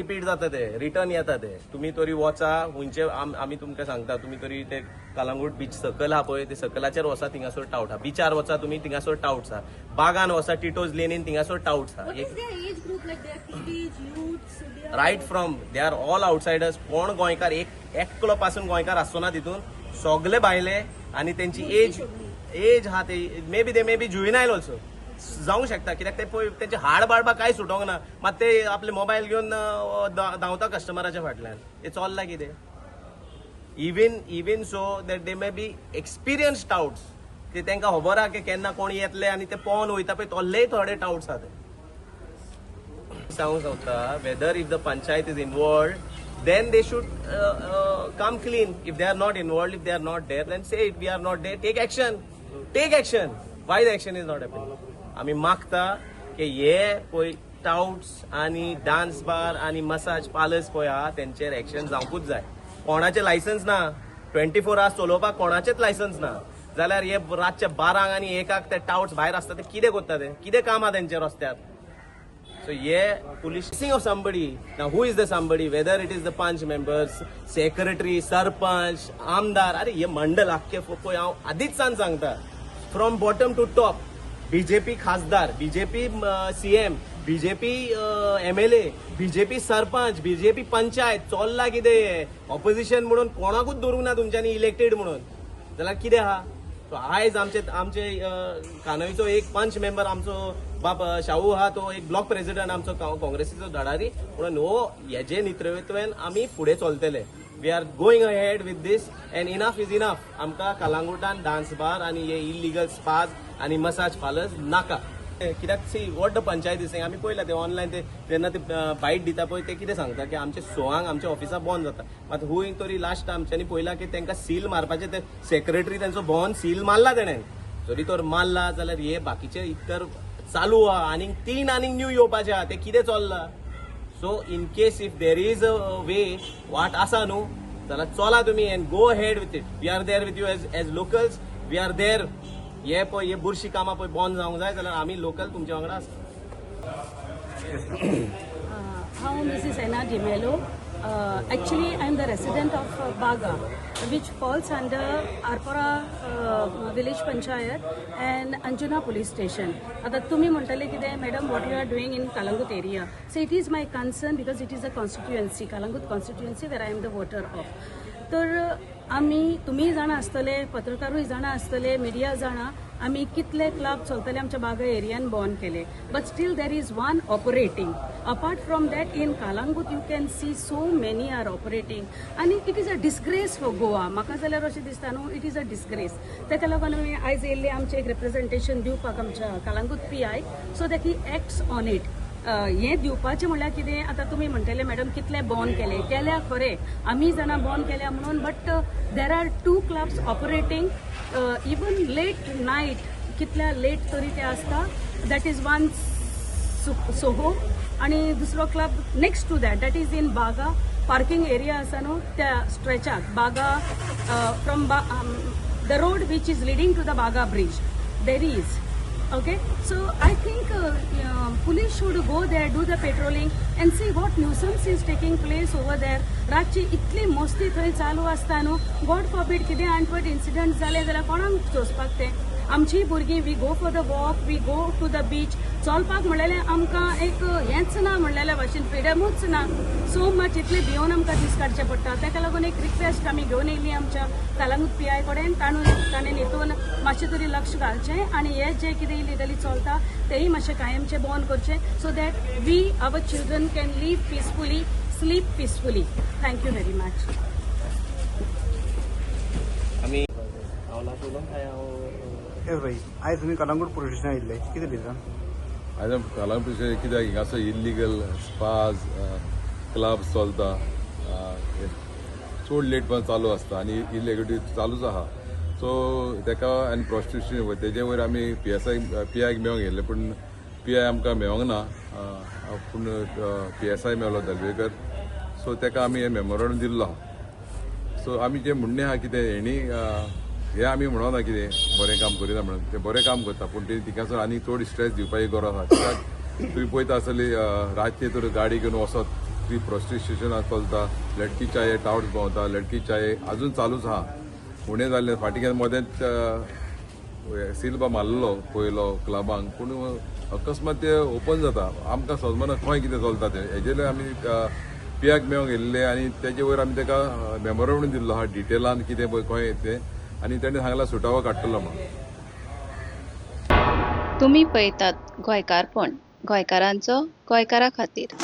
Repeat जाता ते, return येता ते. तुमी तरी वचा हुंयचे, आमी तुमकां सांगता, तुमी तरी ते कलंगूट बीच सकयल आहा पळय, ते सकलाचेर वचा, थिंगासर टावट आहा. बिचार वचा तुमी, थिंगासर टावट्स आहा. बागान वचा, टिटोज लेनीन, थिंगासर टावट्स आहा. What is their age group? Like they are teenage, youths? They are Right from, they are all outsiders. कोण गोंयकार एक एकलो पासून गोंयकार आसचो ना तितून. सगले भायले आनी तेंची एज एज आहा ते maybe they may be juvenile also जावंक शकता, कित्याक ते पळय तेंचे हाड बाडबा कांय सुटोंक ना, मात ते आपले मोबायल घेवन धांवता कस्टमराच्या फाटल्यान. ते चोल्ला कितें? Even so that they may be experienced touts की तांकां खबर आहा की केन्ना कोण येतले आनी ते पोवन वयता पळय, तोल्लेय थोडे टावट्स आहा. ते सांगूंक सोदता, whether if the panchayat is involved, then they should come clean. If they are not involved, if they are not there, then say it, "We are not there." Take action, take action. Why the action is not happening? आमी मागता की हे पळय touts आनी dance bar आनी massage parlours पळय आहा, तेंचेर एक्शन जावंकूच जाय. कोणाचें लायसन्स ना, 24 आवर्स चलोवपाक कोणाचेच लायसन्स ना, जाल्यार हे रातचे 12क आनी 1क ते टावट्स भायर आसता, ते कितें करता? ते कितें काम आहा तेंचे रस्त्यार? So yeah, policing of somebody. Now who is the somebody? Whether it is the panch members, secretary, sarpanch, आमदार, अरे हे मंडल आख्खे पळय, हांव आदींच सान सांगता, from bottom to top, BJP खासदार, BJP CM, BJP MLA, BJP sarpanch, BJP panchayat, चोल्ला कितें? ऑपोजिशन म्हणून कोणाकूच दवरूंक ना तुमच्यांनी इलेक्टेड म्हणून, जाल्यार कितें आहा? सो आयज आमचे कानोईचो एक पंच मेंबर, आमचो बाब शाहू आहा, तो एक ब्लॉक प्रेसिडेंट आमचो, काँग्रेसीचो धडारी म्हणून हो हेजे नेतृत्वान आमी फुडें चलतले. We are going ahead with this and enough is enough. आमकां कलांगुटान डान्स बार आनी हे इलिगल स्पाज आनी मसाज पार्लर्स नाका, कित्याक see what the panchayat is, आमी पळयला ते ऑनलायन, ते जेन्ना ते बायट दिता पळय, ते कितें सांगता की आमचे 6क आमच्या ऑफिसा बंद जाता. मात हुंय तरी लास्ट आमच्यांनी पळयला की तांकां सील मारपाचें, ते सेक्रेटरी तेंचो भोंवन सील मारला तेणें. जरी तर मारला जाल्यार हे बाकीचे इतर चालू आहा, आनीक तीन आनीक न्यू येवपाचे आहा, ते कितें चल्ला? So in case if there is a way, वाट आसा न्हू, जाल्यार चला तुमी and go ahead with it. We are there with you as locals, we are there. हे पळय, हे बुरशी कामां पळय बंद जावंक जाय, जाल्यार आमी लोकल तुमच्या वांगडा आसा. हांव Mrs. Anna D'Mello. Actually, I am the resident of Baga, which falls under Arpora Village Panchayat and Anjuna Police Station. आतां तुमी म्हणटले कितें, "Madam, what you are doing in Calangute area?" So it is my concern because it is a constituency, Calangute constituency, where I am the voter of. तर आमी, तुमी जाणा आसतले, पत्रकारूय जाणा आसतले, मिडिया जाणा, आमी कितले क्लब चलतले आमच्या बागा एरियान बॉन केले, but still there is one operating. Apart from that, in Calangute you can see so many are operating आनी it is a disgrace for Goa. म्हाका जाल्यार अशें दिसता न्हू, it is a disgrace. ताका लागून आमी आयज येयल्ले आमचें एक रिप्रेझेंटेशन दिवपाक आमच्या Calangute PI so that he acts on it. हें दिवपाचें म्हणल्यार कितें, आतां तुमी म्हणटले, "मॅडम, कितले बॉन केले?" केल्या खरें, आमी जाणां बॉन केल्या म्हणून, but there are two clubs operating even late night. कितल्या लेट तरी ते आसता. That is one Soho आणि दुसरो club next to that, that is in Baga parking area आसा न्हू, त्या स्ट्रेचाक, Baga from the road which is leading to the Baga bridge there is. Okay, so I think police should go there, do the patrolling and see what nuisance is taking place over there. रातची इतली मस्ती थंय चालू आसता न्हू, गॉड फॉरबीड कितें unfortunate incident जाले जाल्यार कोणाक सोंसपाक तें? आमची भुरगीं, we go for the walk, we go to the beach. चलपाक म्हणलेलें आमकां एक हेंच ना म्हणलेल्या भाशेन, फ्रिडमूच ना. सो मच इतले भियोन आमकां दीस काडचे पडटा. ताका लागून एक रिक्वेस्ट आमी घेवन येयली आमच्या कलंगूट पीआय कडेन, ताणें हितून मातशें तरी लक्ष घालचें आनी हे जे कितें इलिगली चलता तेय मातशें कायमचें बंद करचें, so that we, our children can live peacefully, sleep peacefully. Thank you very much. आमी हांव लास्ट उलोवंक काय हांव? येस भाई, आयज तुमी कलंगूट पुलीस स्टेशनार आयिल्ले, कितें रिजन? आयज कलंगूट कित्याक हिंगासर इल्लिगल स्पाज, क्लब्स चलता, हे चड लेट पर्यंत चालू आसता आनी इलिगलिटी चालूच आहा. सो तेका आनी प्रोस्टिट्यूशन, तेजे वयर आमी पीएसआय पीआयक मेळोंक येयल्ले, पूण पीआय आमकां मेळोंक ना, पूण पीएसआय मेळ्ळो दलवेकर. सो तेका आमी हे मेमोरंडम दिल्लो आहा. सो आमी जे म्हणणें आहा कितें, हेणी हें आमी म्हणना कितें बरें काम करिना म्हणून, ते बरें काम करता, पूण ते थिंगासर आनी चड स्ट्रेस दिवपाची गरज आहा, कित्याक तुमी पळयता आसतली, रातचे तर गाडी घेवन वचत स्त्री प्रोस्टिट्युशन चलता, लडकी चाये टावट्स भोंवता, लडकी चाये अजून चालूच आहा. उणें जाल्लें फाटीं केन्ना मदेंच सिल्बा मारलो पयलो क्लबांक, पूण अकस्मात ते ओपन जाता, आमकां समजना खंय कितें चलता तें. हेजेर आमी पियाक मेळोंक येयल्ले आनी तेजे वयर आमी ताका मेमोरंडम दिल्लो आहा डिटेलान कितें पळय खंय तें, आनी तेणें सांगलां सुटावो काडटलो म्हणून. तुमी पळयतात गोंयकारपण, गोंयकारांचो गोंयकारा खातीर.